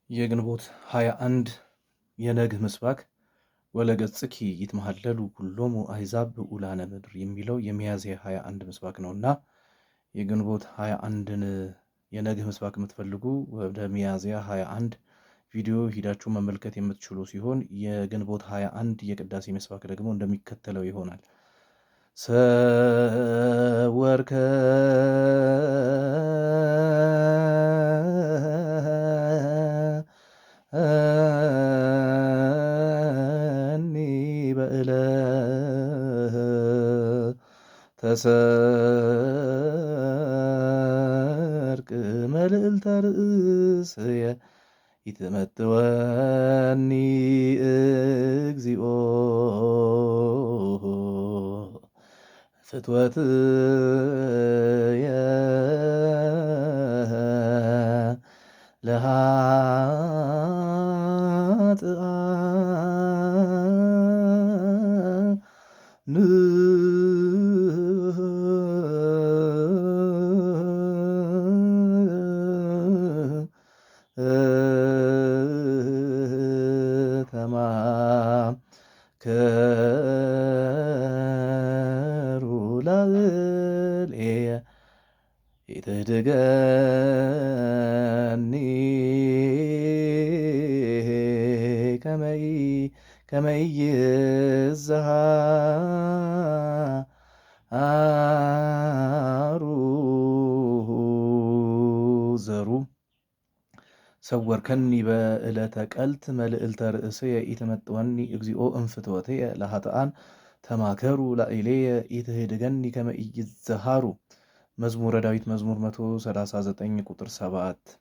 የግንቦት 21 የነግህ ምስባክ ወለገጽኪ ይትመሃለሉ ኩሎሙ አሕዛብ ብዑላነ ምድር የሚለው የሚያዝያ 21 ምስባክ ነውና የግንቦት 21ን የነግህ ምስባክ የምትፈልጉ ወደ ሚያዝያ 21 ቪዲዮ ሂዳችሁ መመልከት የምትችሉ ሲሆን የግንቦት 21 የቅዳሴ ምስባክ ደግሞ እንደሚከተለው ይሆናል። ሰወርከ እኒ በእለ ተሰርቅ መልዕልተ ርእስየ ይትመጥወኒ እግዚኦ ፍትወትየ ለኃጥኣን ተማከሩ ላዕሌየ ኢትኅድገኒ ከመ ኢይዝሃሩ ዘሩ ሰወርከኒ በዕለተ ቀልት መልዕልተ ርእስየ ኢትመጥወኒ እግዚኦ እምፍትወትየ ለኃጥኣን ተማከሩ ላዕሌየ ኢትኅድገኒ ከመ ኢይዝሃሩ። መዝሙረ ዳዊት መዝሙር 139 ቁጥር 7።